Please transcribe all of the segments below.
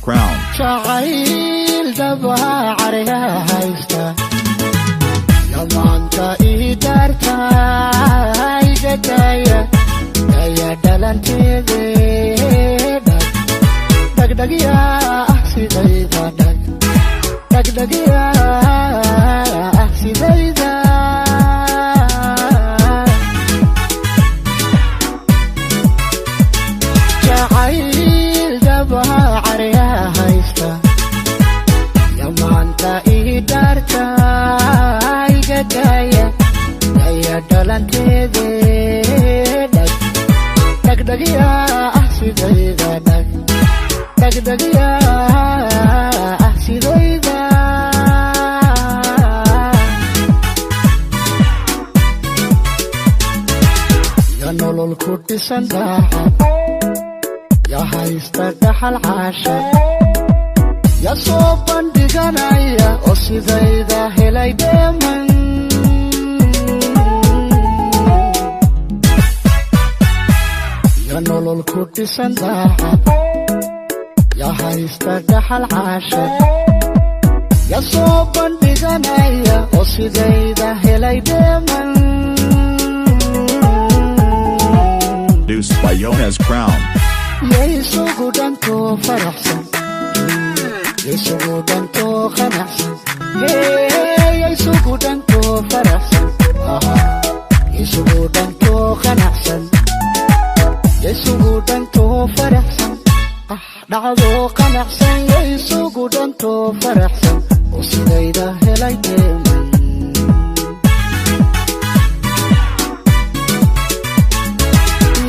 Crown. Jacayl dabacarya haysta yamaanta ii daarta iga daaya daya dhalanteede dhag dhagdhagyaa ah sidayda dhag dhagdhagyaa ah sidayda. Jacayl dabacarya haysta yamaanta ii daarta iga daaya daya dhalanteede dhag dhagdhagyaa ah sidayda dhag dhagdhagyaa ah sidayda. Ya nolol ku dhisan daacad ya haysta dhaxal caasha ya soo bandhiganaya oo sidayda helay dheeman ya nolol ku dhisan daacad ya haysta dhaxal caasha ya soo bandhiganaya oo sidayda helay dheeman. Produced by Yones Crown. Yaysugu dhantoo faraxsan yaysugu dhantoo qanacsan yaysugu dhantoo faraxsan yaysugu dhantoo qanacsan yaysugu dhantoo faraxsan ah dhacdoo qanacsan yaysugu dhantoo faraxsan oo sidayda helay deeman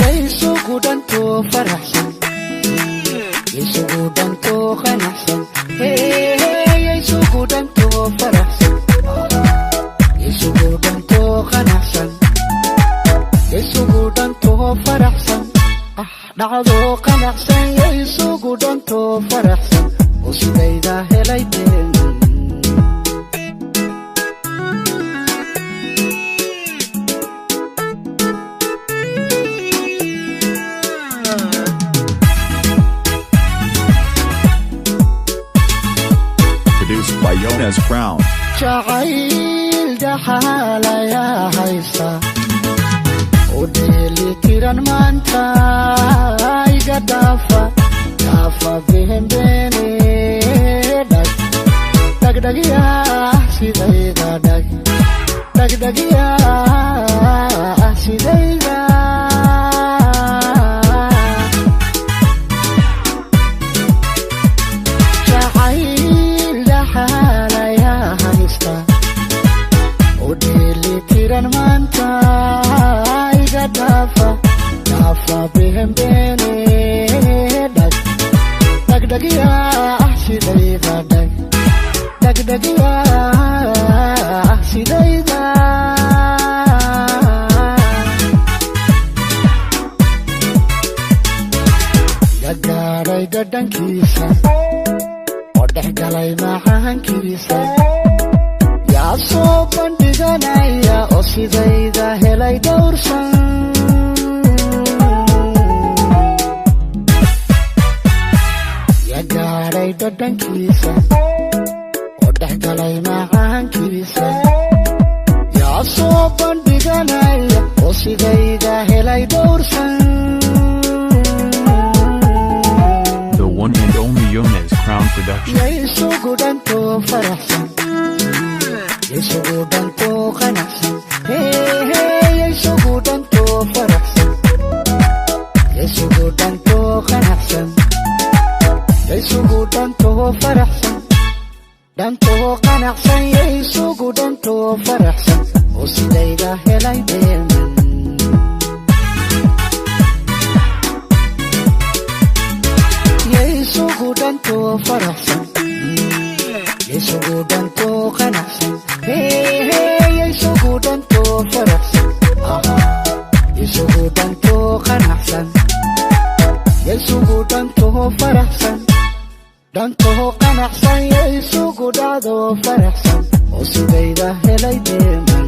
yaysugu dhantoo faraxsan yaysugu dhantoo qanacsan yaysugu dhantoo faraxsan yaysugu dhantoo qanacsan yaysugu dhantoo faraxsan ah dhacdoo qanacsan yaysugu dhantoo faraxsan oo sidayda helay deeman. Produced by Yones Crown. Jacayl dhaxaalayaa haysta u dheeli tiran maanta iga dhaafa dhaafa beenbeene dhag dhagdhagyaa sidayda dhag dhagdhagyaa sidayda. Jacayl dhaxaalayaa haysta u dheeli tiran maanta iga dhaafa dhaafa beenbeene dhag dhagdhagyaa sidayda dhag dhagdhagyaa sidayda. Ya gaadhay dhadhankiisa oo dhex galay macaankiisa yaa soo bandhiganaya oo sidayda helay dhowrsan ya gaadhay dhadhankiisa oo dhex galay macaankiisa yaa soo bandhiganaya oo sidayda helay dhowrsan. The one and only Yones Crown Production. Yaysugu dhantoo faraxsan yaysugu dhantoo qanacsan yaysugu dhantoo faraxsan yaysugu dhantoo qanacsan yaysugu dhantoo faraxsan dhantoo qanacsan yaysugu dhantoo faraxsan oo sidayda helay deeman yaysugu dhantoo faraxsan yaysugu dhantoo qanacsan yaysugu dhantoo faraxsan yaysugu dhantoo qanacsan yaysugu dhantoo faraxsan dhantoo qanacsan yaysugu dhacdoo faraxsan oo sidayda helay deeman.